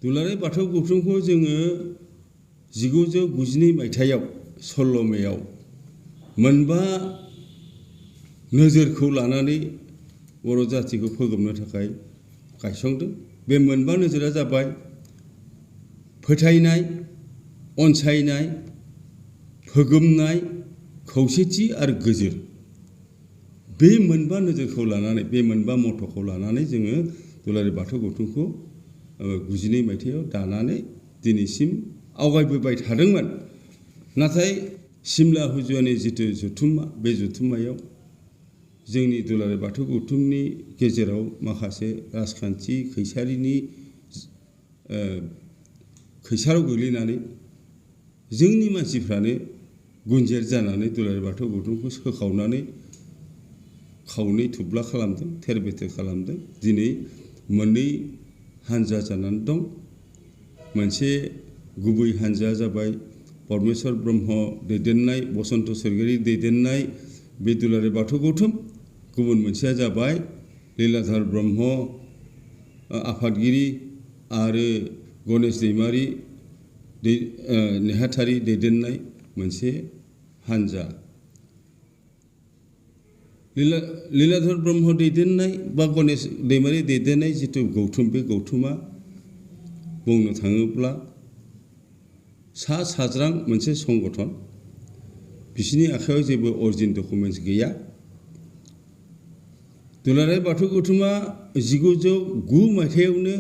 दुलाराय बाथौ गौथुमखौ जोङो 1992 मायथाइयाव सल्ल'मेयाव मोनबा नोजोरखौ लानानै बर' जातिखौ फोगोबनो थाखाय गायसंदों। बे मोनबा नोजोरा जाबाय फोथायनाय, अनसायनाय, फोगोमनाय, खौसेथि आरो गोजोर। बे मोनबा नोजोरखौ लानानै, बे मोनबा मथ'खौ लानानै जोङो दुलाराय बाथौ गौथुमखौ 92 मायथाइयाव दानानै दिनैसिम आवगायबोबाय थादोंमोन। नाथाय सिमला हुजुवानि जिथु जथुम्मा, बे जथुम्मायाव जोंनि दुलाराय बाथौ गौथुमनि गेजेराव माखासे राजखान्थि खैसारिनि खैसाराव गोग्लैनानै जोंनि मानसिफ्रानो गुनजेर जानानै दुलाराय बाथौ गौथुमखौ सोखावनानै खावनै थुब्ला खालामदों, थेर बेथेर खालामदों। दिनै मोननै हानजा जानानै दं। मोनसे गुबै हानजाया जाबाय परमेश्वर ब्रह्म दैदेननाय, बसन्त स्वरगियारि दैदेननाय बे दुलाराय बाथौ गौथुम। गुबुन मोनसेया जाबाय लीलाधर ब्रह्म आफादगिरि आरो गणेश दैमारि नेहाथारि दैदेननाय मोनसे हानजा। लीलाधर ब्रह्म दैदेननाय बा गणेश दैमारि दैदेननाय जिथु गौथुम, बे गौथुमा बुंनो थाङोब्ला सा साज्रां मोनसे संगठन। बिसोरनि आखायाव जेबो अरिजिन डकुमेन्ट्स गैया। दुलाराय बाथौ गौथुमा 1909 मायथाइयावनो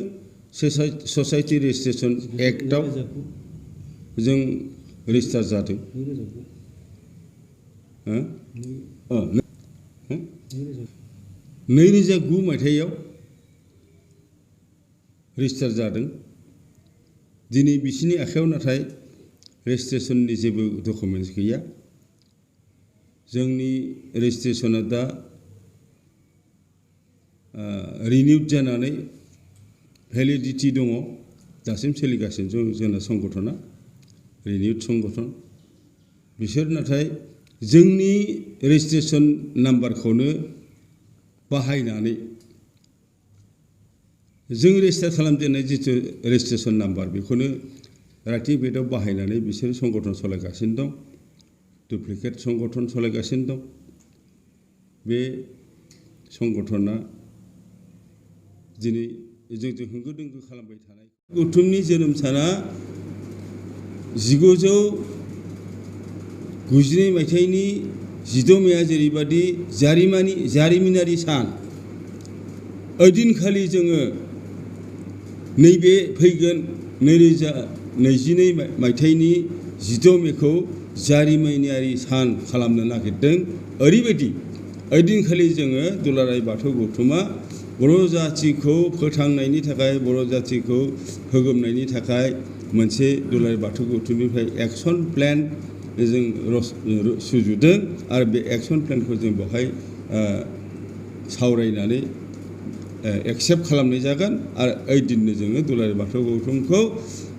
ससाइटि रेजिस्ट्रेसन एक्टआव जों रेजिस्टार जादों। 2009 मायथाइयाव रेजिस्टार जादों। दिनै बिसोरनि आखायाव नाथाय रेजिस्ट्रेसननि जेबो डकुमेन्ट्स गैया। जोंनि रेजिस्ट्रेसना दा रिनिउड जानानै भेलिडिटि दङ। दासिम सोलिगासिनो जोंना संगठना रिनिउड संगठन। बिसोर नाथाय जोंनि रेजिस्ट्रेसन नाम्बारखौनो बाहायनानै जों रेजिस्टार खालामजेननाय जिथु रेजिस्ट्रेसन नाम्बार, बेखौनो राइटिं बेदआव बाहायनानै बिसोर संगठन सालायगासिनो दं। डुप्लिकेट संगठन सालायगासिनो दं। बे संगठना दिनै जोंजों होंगो दोंगो खालामबाय थानाय। गौथुमनि जोनोम साना 1992 मायथाइनि 16 मेआ जेरैबादि जारिमिनारि सान, ओइदिनखालि जोङो नैबे फैगोन 2022 मायथाइनि 16 मेखौ जारिमिनारि सान खालामनो नागिरदों। ओरैबायदि ओइदिनखालि जोङो दुलाराय बाथौ गौथुमा बर' जाथिखौ फोथांनायनि थाखाय, बर' जाथिखौ फोगोमनायनि थाखाय मोनसे दुलाराय बाथौ गौथुमनिफ्राय एक्सन प्लेन जों सुजुदों। आरो बे एक्सन प्लेनखौ जों बेवहाय सावरायनानै एक्सेप्ट खालामनाय जागोन। आरो ओइदिननो जोङो दुलाराय बाथौ गौथुमखौ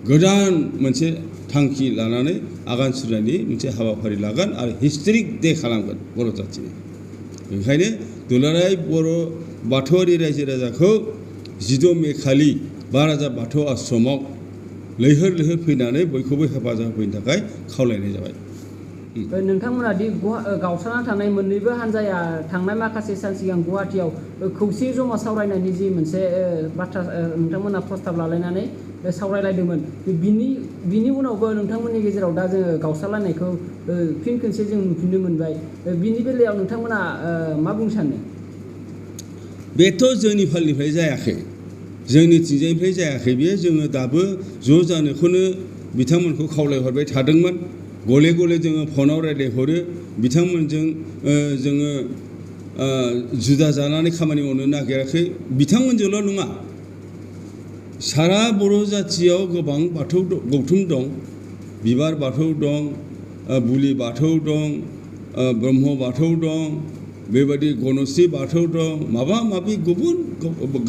गोदान मोनसे थांखि लानानै आगान सुरनायनि मोनसे हाबाफारि लागोन आरो हिस्टरिक डे खालामगोन बर' जाथिनि। ओंखायनो दुलाराय बर' बाथौआरि रायजो राजाखौ 16 मे खालि महाराजा बाथौ आश्रमाव लैहोर लैहोर फैनानै बयखौबो हेफाजाब होफैनो थाखाय खावलायनाय जाबाय। नोंथांमोना दि गावस्राना थानाय मोननैबो हानजाया थांनाय माखासे सान सिगां गुवाहाटियाव खौसे जमा सावरायनायनि जि मोनसे बाथ्रा नोंथांमोना प्रस्ताब लालायनानै सावरायलायदोंमोन, बिनि उनावबो नोंथांमोननि गेजेराव दा जोङो गावस्रालायनायखौ फिन खनसे जों नुफिननो मोनबाय। बिनि बेलायाव नोंथांमोना मा बुंनो सानो? बेथ' जोंनि फालनिफ्राय जायाखै, जोंनिथिंजायनिफ्राय जायाखै। बेयो जोङो दाबो ज' जानोखौनो बिथांमोनखौ खावलायहरबाय थादोंमोन। गले गले जोङो फनाव रायज्लायहरो। बिथांमोनजों जोङो जुदा जानानै खामानि मावनो नागिराखै। बिथांमोनजोंल' नङा, सारा बर' जाथियाव गोबां बाथौ गौथुम दं। बिबार बाथौ दं, बुलि बाथौ दं, ब्रह्म बाथौ दं, बेबायदि गणश्री बाथौ दं, माबा माबि गुबुन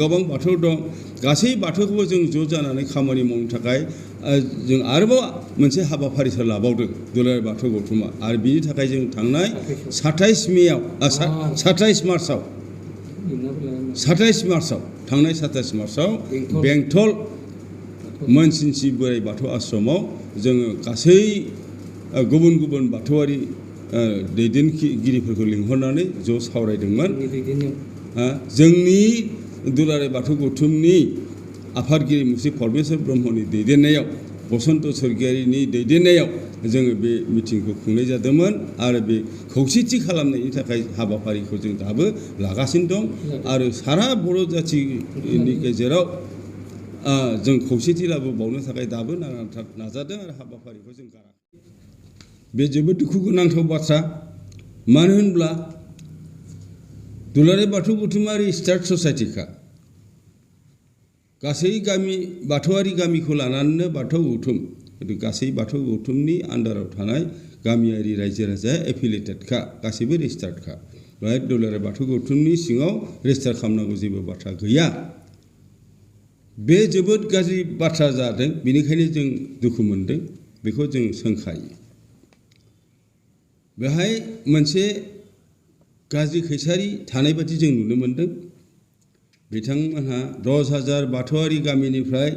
गोबां बाथौ दं। गासै बाथौखौबो जों ज' जानानै खामानि मावनो थाखाय जों आरोबाव मोनसे हाबाफारिसो लाबावदों दुलाराय बाथौ गौथुमा। आरो बिनि थाखाय जों थांनाय 27 मार्चआव थांनाय 27 मार्चआव मोनसिनसि बोराइ बाथौ आश्रमाव जोङो गासै गुबुन गुबुन बाथौआरि दैदेनगिरिफोरखौ लिंहरनानै ज' सावरायदोंमोन। जोंनि दुलाराय बाथौ गौथुमनि आफादगिरि मुस्रि परमेश्वर ब्रह्मनि दैदेननायाव बसन्त स्वर्गियारिनि दैदेननायाव जोङो बे मिटिंखौ खुंनाय जादोंमोन आरो बे खौसेथि खालामनायनि थाखाय हाबाफारिखौ जों दाबो लागासिनो दं आरो सारा बर' जाथिनि गेजेराव जों खौसेथि लाबोबावनो थाखाय दाबो नाजादों आरो हाबाफारिखौ जों गाराखै। बे जोबोद दुखु गोनांथाव बाथ्रा। मानो होनब्ला दुलाराय बाथौ गौथुमा रेजिस्टार्ड ससाइटिखा गासै गामि बाथौआरि गामिखौ लानानैनो बाथौ गौथुम गासै बाथौ गौथुमनि आन्डाराव थानाय गामियारि रायजो राजाया एफिलिएटेडखा गासैबो रेजिस्टार्डखा। बेहाय दुलाराय बाथौ गौथुमनि सिङाव रेजिस्टार खालामनांगौ जेबो बाथ्रा गैया। बे जोबोद गाज्रि बाथ्रा जादों, बेनिखायनो जों दुखु मोनदों, बेखौ जों सोंखायो। बेहाय मोनसे गाज्रि खैसारि थानाय बादि जों नुनो मोनदों। बिथांमोनहा 10,000 बाथौआरि गामिनिफ्राय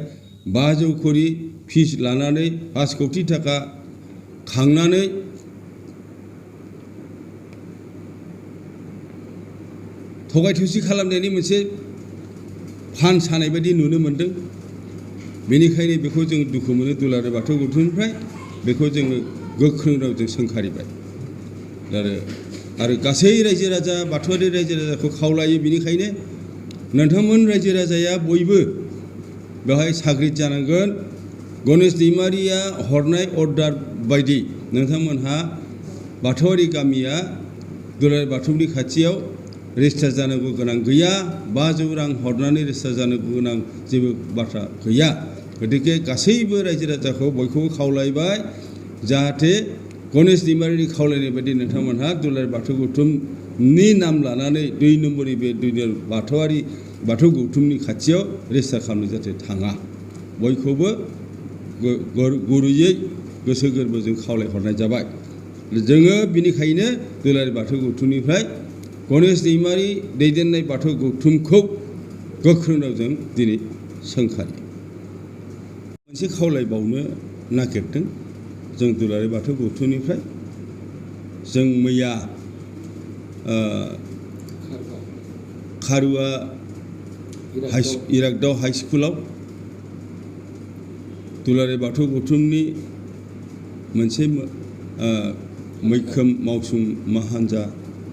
500 करि फिस लानानै 5 कौटि थाखा खांनानै थगाय थसि खालामनायनि मोनसे फान सानाय बायदि नुनो मोनदों। बेनिखायनो बेखौ जों दुखु मोनो दुलाराय बाथौ गौथुमनिफ्राय बेखौ जोङो गोख्रों रावजों सोंखारिबाय आरो गासै रायजो राजा बाथौआरि रायजो राजाखौ खावलायो। बेनिखायनो नोंथांमोन रायजो राजाया बयबो बेवहाय साग्रिद जानांगोन। गणेश दैमारिया हरनाय अर्डार बायदि नोंथांमोनहा बाथौआरि गामिया दुलाराय बाथौनि खाथियाव रेजिस्टार जानांगौ गोनां गैया। 500 रां हरनानै रेजिस्टार जानांगौ गोनां जेबो बाथ्रा गैया। गतिके गासैबो रायजो राजाखौ बयखौबो खावलायबाय जाहाथे गणेश दैमारिनि खावलायनाय बायदि नोंथांमोनहा दुलाराय बाथौ गौथुमनि नाम लानानै 2 नम्बरनि बे बाथौआरि बाथौ गौथुमनि खाथियाव रेजिस्टार खालामनो जाहाथे थाङा। बयखौबो गुरैयै गोसो गोरबोजों खावलायहरनाय जाबाय। जोङो बिनिखायनो दुलाराय बाथौ गौथुमनिफ्राय गणेश दैमारि दैदेननाय बाथौ गौथुमखौ गोख्रों रावजों दिनै सोंखारि मोनसे खावलायबावनो नागिरदों। जों दुलाराय बाथौ गौथुमनिफ्राय जों मैया खारुवा इरागदाव हाइ स्कुलाव दुलाराय बाथौ गौथुमनि मोनसे मैखोम मावसुमा हान्जा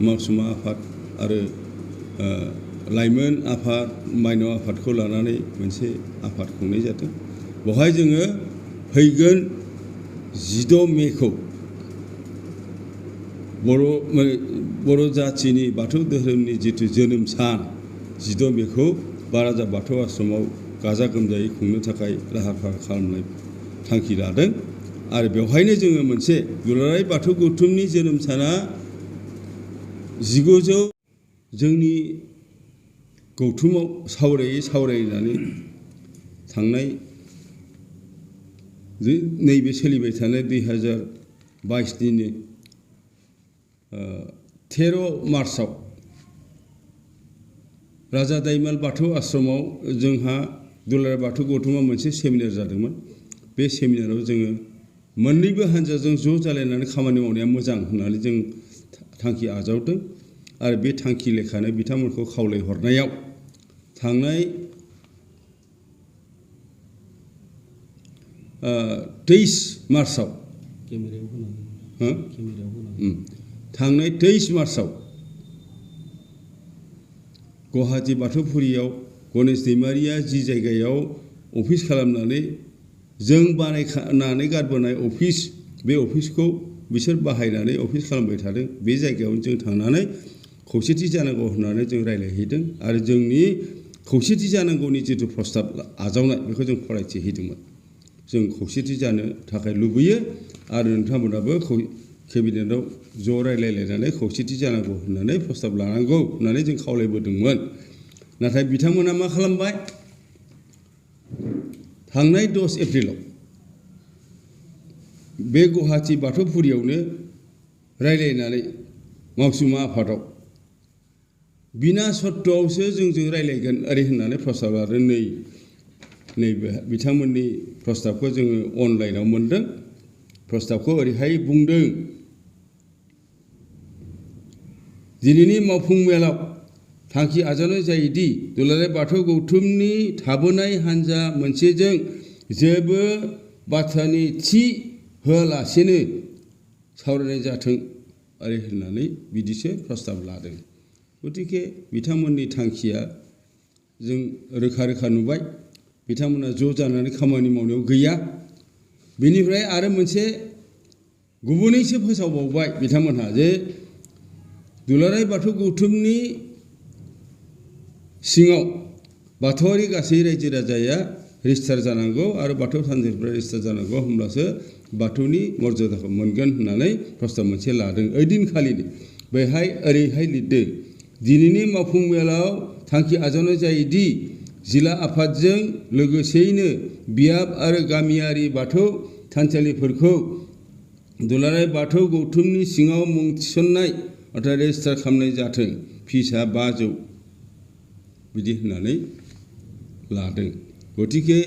मावसुमा आफाद आरो लाइमोन आफाद माइनाव आफादखौ लानानै मोनसे आफाद खुंनाय जादों। बेवहाय जोङो फैगोन 16 मेखौ बर' जाथिनि बाथौ धोरोमनि जिथु जोनोम सान 16 मेखौ बाराजा बाथौ आश्रमाव गाजा गोमजायै खुंनो थाखाय लाहार फाहार खालामनाय थांखि लादों आरो बेवहायनो जोङो मोनसे दुलाराय बाथौ गौथुमनि जोनोम साना 1900 जोंनि गौथुमाव सावरायनानै थांनाय नैबे सोलिबाय थानाय 2022नि 13 मार्चआव राजा दाइमाल बाथौ आश्रमाव जोंहा दुलाराय बाथौ गौथुमाव मोनसे सेमिनार जादोंमोन। बे सेमिनाराव जोङो मोननैबो हान्जाजों ज' जालायनानै खामानि मावनाया मोजां होननानै जों थांखि आजावदों आरो बे थांखि लेखानो बिथांमोनखौ खावलायहरनायाव थांनाय 23 मार्चआव थांनाय 23 मार्चआव गुवाहाटी बाथौफुरियाव गणेश दैमारिया जि जायगायाव अफिस खालामनानै जों बानायनानै गारबोनाय अफिस बे अफिसखौ बिसोर बाहायनानै अफिस खालामबाय थादों। बे जायगायावनो जों थांनानै खौसेथि जानांगौ होननानै जों रायज्लायहैदों आरो जोंनि खौसेथि जानांगौनि जिथु प्रस्ताब आजावनाय बेखौ जों फरायथिहैदोंमोन। जों खौसेथि जानो थाखाय लुबैयो आरो नोंथांमोनाबो केबिनेटआव ज' रायज्लायलायनानै खौसेथि जानांगौ होननानै प्रस्ताब लानांगौ होननानै जों खावलायबोदोंमोन। नाथाय बिथांमोना मा खालामबाय? थांनाय 10 एप्रिलाव बे गुवाहाटी बाथौफुरियावनो रायज्लायनानै मावसुमा आफादाव बिना सत्त'आवसो जोंजों रायज्लायगोन ओरै होननानै प्रस्ताब लादों। नै नैबे बिथांमोननि प्रस्ताबखौ जोङो अनलाइनाव मोन्दों। प्रस्ताबखौ ओरैहाय बुंदों, दिनैनि मावफुं मेलाव थांखि आजावनाय जायोदि दुलाराय बाथौ गौथुमनि थाबोनाय हान्जा मोनसेजों जेबो बाथ्रानि थि होआलासेनो सावरायनाय जाथों ओरै होननानै बिदिसो प्रस्ताब लादों। गतिके बिथांमोननि थांखिया जों रोखा रोखा नुबाय, बिथांमोना ज' जानानै खामानि मावनायाव गैया। बेनिफ्राय आरो मोनसे गुबुनैसो फोसावबावबाय बिथांमोनहा जे दुलाराय बाथौ गौथुमनि सिङाव बाथौआरि गासै रायजो राजाया रेजिस्टार जानांगौ आरो बाथौ थानसालिफ्रा रेजिस्टार जानांगौ, होमब्लासो बाथौनि मर्यादाखौ मोनगोन होननानै प्रस्ताब मोनसे लादों। ओइदिनखालिनो बेहाय ओरैहाय लिरदों, दिनैनि मावफुं मेलाव थांखि आजावनाय जायोदि जिल्ला आफादजों लोगोसेयैनो बियाब आरो गामियारि बाथौ थानसालिफोरखौ दुलाराय बाथौ गौथुमनि सिङाव मुं थिसननाय अर्थात रेजिस्टार खालामनाय जाथों, फिसआ 500 बिदि होननानै लादों। गतिके